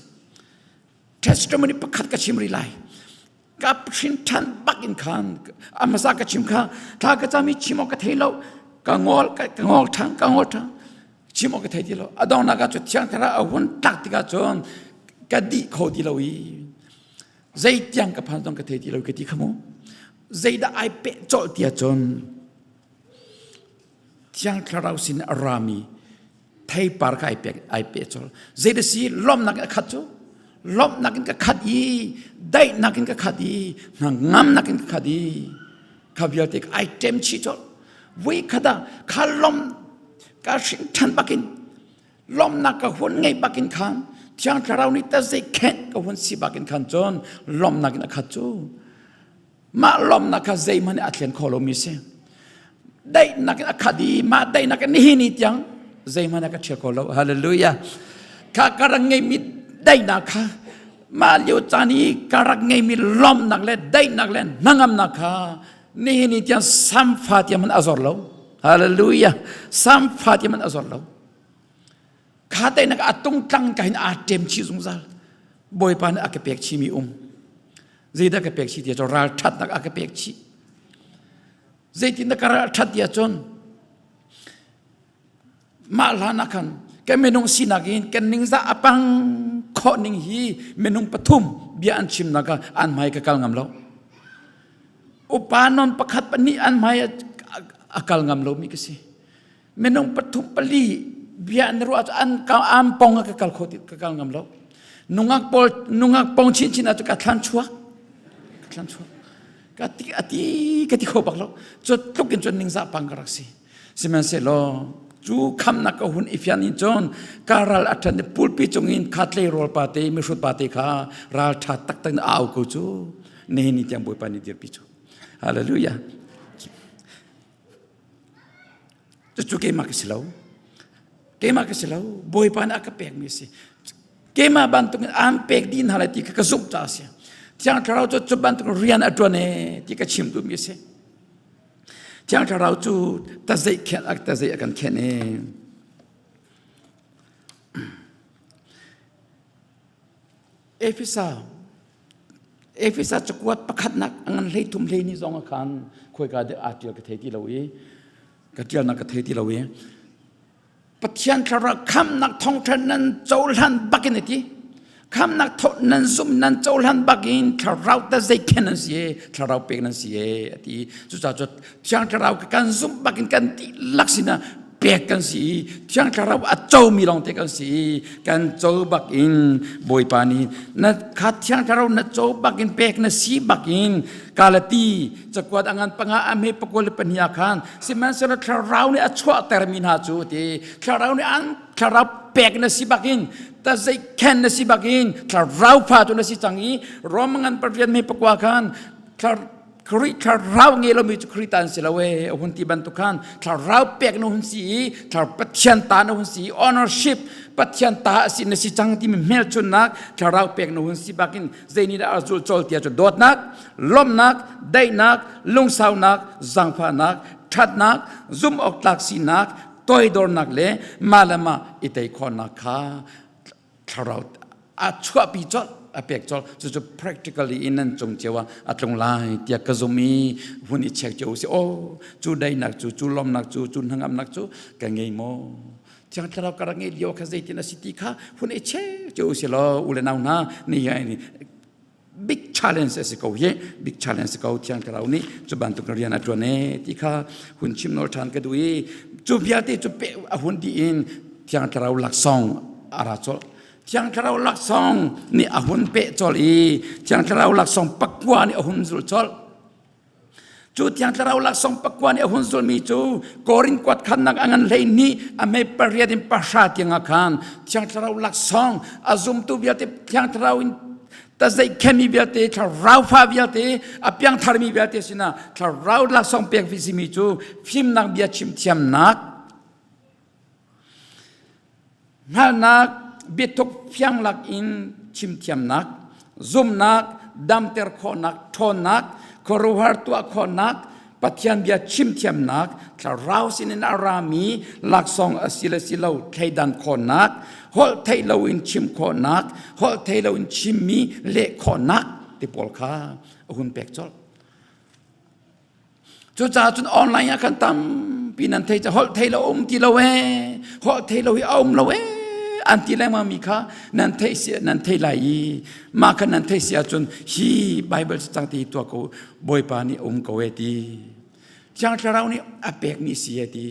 [SPEAKER 1] Testimony pakhat ka chim rih lai. Ka hrin ṭhan bak in khan a hmasa ka chim kha thla ka cam i chim awk ka thei lo ka ngol ka ngol ṭhan ka ngol ṭhan chim awk ka thei ti lo a donghnak ah cu Thiang Thlarau a hun tlak tikah cun ka dih kho ti lo i zeitiang ka phan zong ka thei ti lo ka ti kha mu zeidah ai peh colh ti ahcun Thiang Thlarau sin a rami theipar kha ai pek ai pe col. Zeidah si lawmhnak in a khat cu? Lawmhnak in ka khat i daihnak in ka khat i hnangamnak in ka khat i kha vialte ai ṭem chih colh. Voi khat ah kha lawmh ka hrin ṭhan bakin lawmhnak ka hun ngei bakin khan Thiang Thlarau nih ta zei khenh ka hun si bakin khan cun lawmhnak in a khat cu. Mah lawmhnak kha zeihmanh a thlen kho lomi si. Daihnak in a khat i mah daihnak in nihin ni tiang zeihmanh a ka ṭhial kho lo. Hallelujah. Kha ka rak ngeimi daihnak kha mah lio caan i ka rak ngeimi lawmhnak le daihnak le hnangamnak kha nihin ni tiang samfa tiang man a zor lo. Hallelujah. Samfa tiang man a zor lo. Kha daihnak a tungtlang ka hin aa ṭem chih zungzal. Bawipa nih a ka pek chihmi um. Zeidah ka pek chih ti ahcun ralṭhatnak a ka pek chih. Zeitindah ka ralṭhat ti ahcun mah hlan ah khan kan minung sinak in kan ningzah a pang khawh ning hi minung pathum bia an chimnak ah an hmai ka kal ngam lo. Upa non pakhat pahnih an hmai a kal ngam lomi ka si. Minung pathum pali bia an ruah cu an an pong ah ka kal kho ti ka kal ngam lo. Nungak pawl nungak pong chinchin ah cu ka thlan chuak. Ka thlan chuak. Ka ti ati ka ti kho bak lo. Cu tluk in cun ningzah pang ka rak si. Sihmanhsehlaw cu khamnak ka hun i fian in cun ka ral a ṭhan i pulpi cung in kha tleirawl pa te mihrut pa te kha ral ṭha taktak in a au ko cu nihin ni tiang Bawipa nih dirpi cu. Hallelujah. Cucu keimah ka si lo. Keimah ka si lo. Bawipa nih a ka pekmi a si. Keimah bantukin aan pek dih hna lai ti kha ka zumh caah a si. Thiang Thlarau cu cu bantuk rian a ṭuan ee ti ka chim duhmi a si. Thiang Thlarau cu tazeih khen a tazeih a kan khen ee. Efesa Efesa cakuat pakhatnak a ngan hlei thum hlei ni zong ah khan khuaika deh aa ṭial ka thei ti lo i ka ṭialnak ka thei ti lo i Pathian thlarau khamnak thawngṭha nan cohlan bakin a ti khamnak thaw nan zum nan cohlan bakin thlarau ta zeikhen nan si e thlarau pek nan si e a ti cucaah cu thiang thlarau kan zumh bakin kan dihlak sinah pek kan si i thiang thlarau a comi lawngte kan si i kan co bak in Bawipa nih na kha thiang thlarau na co bak in pek na si bak in Galati cakuat a ngan panga a hme pakul le pahnih ah khan sihmanhsehlaw thlarau nih a chuahtermi hna cu ti thlarau nih an thlarau pek na si bak in ta zei khen na si bak in thlarau fa cu na si cang i Rom ngan pariat me pakua khan Khrih thlarau ngei lomi cu Khrih ta an si lo ee a hun ti bantuk khan thlarau pek na hun si i thlarau Pathian ta na hun si i ownership Pathian ta a si na si cang timi hmelchunnak thlarau pek na hun si bakin zei nih dah a zul cawl tiah cu dawtnak lawmhnak daihnak lungsaunak zaangfahnak ṭhatnak zumhawktlak sinak toidornak le mah le mah i tei khawhnak kha thlarau a chuahpi colh a pek colh cucu practically in nan cung cio ah a tlung lai tiah ka zum i hun i check cio si oh cu daihnak cu cu lawmnak cu cu hnangamnak cu ka ngei maw thiang thlarau ka rak ngeih lio kha zeitin a si ti kha hun i check cio si law u le nau hna ni hi big challenge a si ko hi big challenge si ko thiang thlarau nih cu bantuk rian a ṭuan e ti kha hun chim nawl ṭhan ka duh i cu vialte cu pe a hun dih in thiang thlarau laksawng a ra colh thiang thlarau laksawng nih a hun peh colh i thiang thlarau laksawng pakua nih a hun zul colh Cu thiang thlarau laksawng pakua nih a hun zulmi cu Korin kuat khannak a ngan hlei hnih a hme pariat in pahra tiangah khan thiang thlarau laksawng a zumtu vialte thiang thlarau in tazeih khemi vialte thlarau fa vialte a piangtharmi vialte sinah thlarau laksawng pek simi cu fimnak bia chim thiamnak Hngalhnak biathuk fianglak in chimthiamnak, zumhnak, damter khawhnak, ṭhawnnak, khuaruahhar tuah khawhnak, Pathian bia chimthiamnak, thlarau sinin a rami laksawng a si le si lo thleidan khawhnak, holh theih loin chim khawhnak, holh theih loin chimmi leh khawhnak ti pawl kha a hun pek colh. Cucaah cun online ah khan tampi nan thei ca holh thei lo um ti lo ee holh thei lo hi a um lo ee an ti lengmang mi kha nan theih si nan thei lai i mah kha nan theih si ahcun hi Bible cang ti tuah ko Bawipa nih um ko ee ti Thiang Thlarau nih a pekmi si ee ti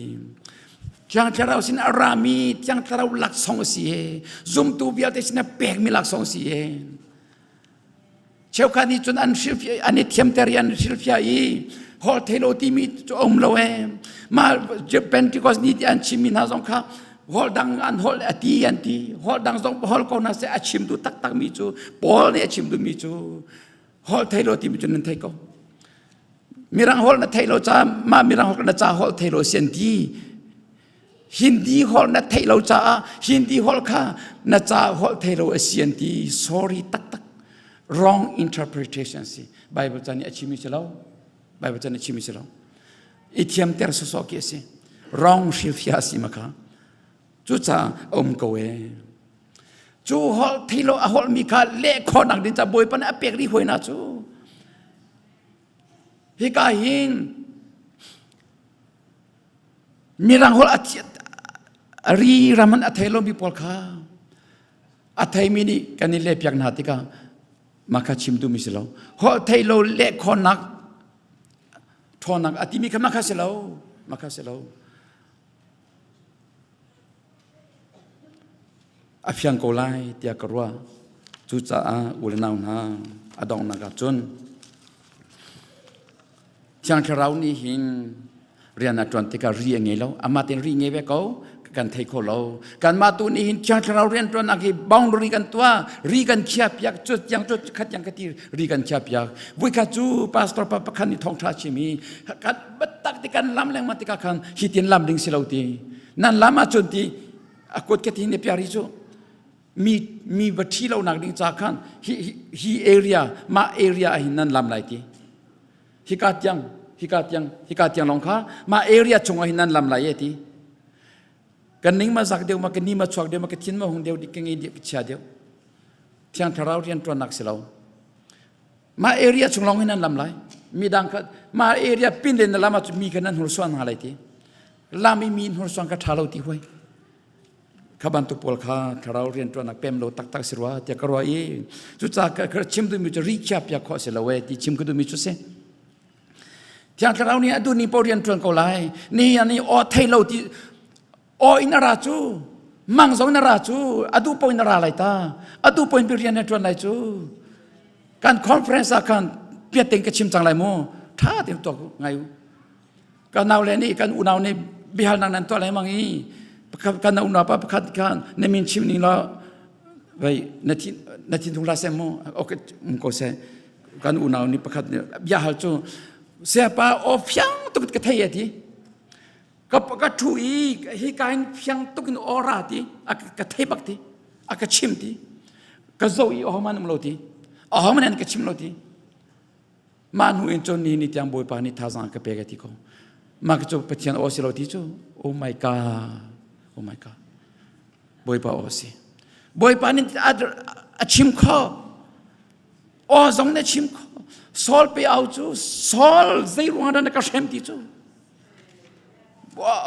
[SPEAKER 1] Thiang Thlarau sin a rami Thiang Thlarau laksawng a si ee zumtu vialte sin a pekmi laksawng si ee Cheukhat nih cun an hrilhfiah an i thiamter i an hrilhfiah i holh thei lo timi cu a um lo ee. Mah Pentecost ni ti an chimmi hna zong kha holh dang an holh a ti an ti. Holh dang zong holh ko hna seh a chim duh taktakmi cu Paul nih a chim duhmi cu holh thei lo timi cu nan thei ko. Mirang holh na thei lo ca mah mirang holh na ca holh thei lo si an ti. Hindi holh na theih lo caah Hindi holh kha na ca holh thei lo a si an ti sorry taktak wrong interpretation si Bible ca nih a chimi si lo Bible ca nih a chimi si lo i thiamter sawsawh khi a si wrong hrilhfiah a si ma kha cucaah a um ko e cu holh thei lo a holh mi kha leh khawhnak ding ca Bawipa nih a pek rih hoi na cu hika hin Mirang holh a ri ram an a thei lomi pawl kha a theimi nih kan i lehpiak hna tikah mah kha chim duhmi si lo. Holh thei lo leh khawhnak ṭhawnnak a timi kha mah kha si lo. Mah kha si lo. A fiang ko lai tiah ka ruah. Cucaah u le nau hna, a donghnak ah cun Thiang Thlarau nih hin rian a ṭuan tikah ri a ngei lo. Amah tein ri ngei ve ko, kan thei kho lo. Kanmah tu nih hin Thiang Thlarau rian ṭuannak hi boundary kan tuah, ri kan khiah piak, cu tiang cu khat tiang ka ti ri kan khiah piak. Voikhat cu pastor pa pakhat nih thawngṭha chim i kan biatak ti kan lam lengmang tikah khan hi tin lam ding si lo ti. Nan lam ahcun ti a kut ka ti ne piari cu mi mi va ṭhi lo nak ding ca khan hi hi area mah area ah hin nan lam lai ti hika tiang hika tiang hika tiang lawng kha mah area chung ah hin nan lam lai e ti kan ning ma zak deuh ma ka ni ma chuak deuh ma ka thin ma hung deuh di ka ngei deuh ka chia deuh thiang thlarau rian ṭuannak si lo mah area chung lawng hin nan lam lai mi dang kha mah area pin len na lam ah mi kha nan hursuan hna lai ti lam i mi hnursuan kha ṭha lo ti huai kha bantuk pawl kha thlarau rianṭuannak pem lo taktak si rua tiah ka ruah i cucaah ka chim duhmi cu ri chia piak khawh si lo e ti chim ka duhmi cu si thiang thlarau nih a duh ni paoh rian ṭuan ko lai ni ani aw thei lo ti aw in a ra cu mang zong in a ra cu a duh paoh in a ra lai ta a duh paoh in rian a ṭuan lai cu kan conference ah khan piat tein ka chim cang lai mu ṭha tein tuak ngai u Kan naule nih kan unau nih biahalnak nan tuah lengmang i kan unau pa pakhat khan na min chim ning law vei na thin na thintung hlah seh mu okay um ko seh kan unau nih pakhat nih bia hal cu sayapa aw fiang tuk ka thei ti ka ka thu i hi ka in fiang tuk in aw ra ti a ka thei bak ti a ka chim ti ka zo i ahoman um lo ti ahoman an ka chim lo ti Mah hnu in cun nihin ni tiang Bawipa nih thazaang ka pek a ti ko. Mah cu Pathian aw si lo ti cu oh my god oh my god Bawipa aw si. Bawipa nih a chim kho. Aw zong na chim kho. Saul pe au cu Saul zei ruang dah na ka hrem ti cu.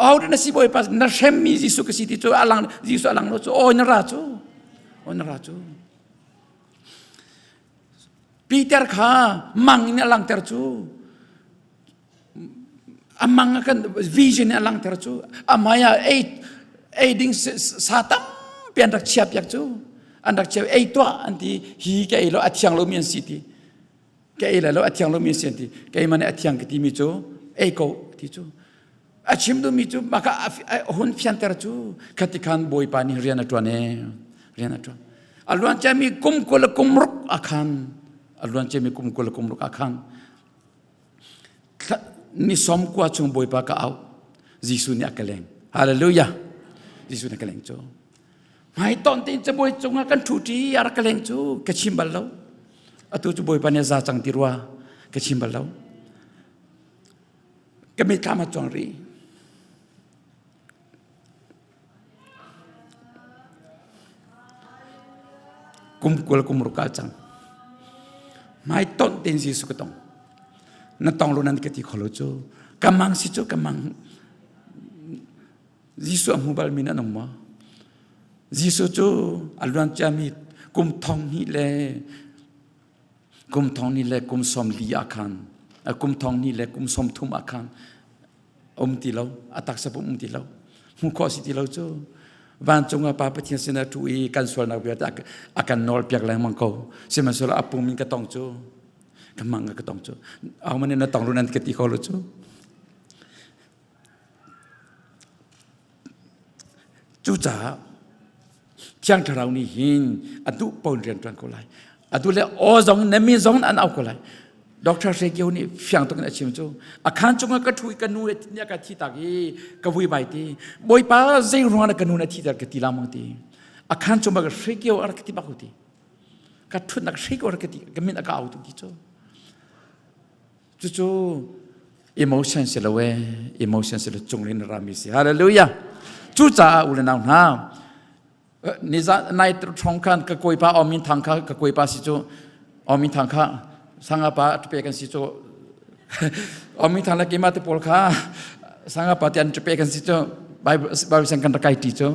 [SPEAKER 1] Au na si Bawipa na hremmi Jesuh ka si ti cu alang Jesuh alang lo cu aw na ra cu. Aw na ra cu. Peter kha mang in a langhter cu a mang a kan vision in a langhter cu a hmai ah ei ei ding sa tampi an rak chia piak cu an rak chia ei tuah an ti hi ka ei lo a thiang lomi an si ti ka ei lai lo a thiang lomi an si an ti keimah nih a thiang ka timi cu ei ko ti cu A chim duhmi cu maka a hun fianter cu khati khan Bawipa nih rian a ṭuan ee rian a ṭuan. A luan ciami kum 20 le kum ruk a khan a luan ciami kum 20 le kum ruk a khan ni som kua chung Bawipa ka au Jesuh nih a ka leng. Hallelujah. Jesuh nih a ka leng cu. Hmai ton tein cabuai cungah kan ṭhu ṭi a rak ka leng cu ka chim bal lo. Atu cu Bawipa nih a za cang ti rua ka chim bal lo. Ka mitthlam a cuang rih. Kum 20 kum ruk ah cang. Hmai tonh tein Jesuh ka tong. Na tong lo nan ka ti kho lo cu. Ka mang si cu ka mang. Jesuh a hmu bal mi nan um maw? Jesuh cu a luan ciami kum thong hnih le Kum thong ni le kum sawm li ah khan kum thong ni le kum sawm thum ah khan um ti lo a taksa pum um ti lo hmuh khawh si ti lo cu vancung ah pa Pathian sin a ṭhu i kan sualnak vialte a kan nawl piak lengmang ko sihmanhsehlaw a pum in ka tong cu ka mang ka tong cu ahohmanh nih na tong lu nan ka ti kho lo cu Cucaah Thiang Thlarau nih hin a duh paoh in rian ṭuan ko lai. A duh le aw zong na min zong an au ko lai. Dr. Hre Kio nih fiang tuk in a chim cu a khaan cungah ka ṭhu i ka nu nih a ka thi tak i ka vui bai ti Bawipa zei ruang na ka nu na thi ter ka ti lamang ti a khaan cungah ka Hre Kio a rak ka ti bak ko ti ka ṭhutnak Hre Kio a rak ka ti ka min a ka au tu ti cu Cucu emotion si lo ee, emotion si lo cung in rami si. Hallelujah. Cucaah u le nau hna, niza nai thong khan ka kawipa Omin Thang kha ka kawipa si cu Omin Thang kha sanga pa pe kan si cu Omin Thang le keimah te pawl kha sanga pa te an pe kan si cu Bible Bible sang kan rak kai ti cu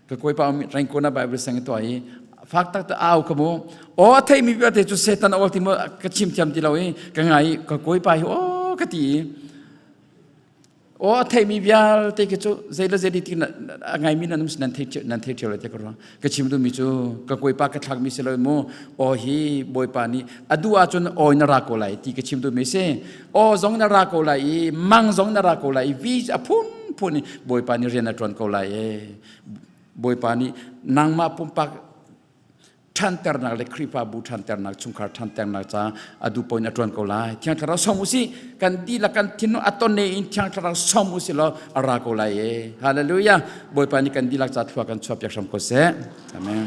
[SPEAKER 1] ka kawipa rengkona Bible sang to i fak tak ta au ka mu o a thei mi vialte cu Satan awl ti mu ka chim thiam ti lo i ka ngai ka kawipa hi o ka ti i. Aw a theimi vialte khi cu zei le zei ti a ngaimi nan um si nan thei nan thei ṭheo lai te ka ruang. Ka chim duhmi cu ka kawipa ka thlakmi si lo mu aw hi Bawipa nih a duh ahcun aw na ra ko lai ti ka chim duhmi si. Aw zong na ra ko lai i mang zong na ra ko lai i vi a phunphun in Bawipa nih rian a ṭuan ko lai e. Bawipa nih nangmah pumpak ṭhanternak le Khrihfabu ṭhanternak, chungkhar ṭhanternak ca a duh paoh in a ṭuan ko lai. Thiang Thlarau sawm usih. Kan dihlak kan thinlung a ton in Thiang Thlarau sawm usih law a ra ko lai e. Hallelujah. Bawipa nih kan dihlak ca thlua kan chuahpiak hram ko seh. Amen.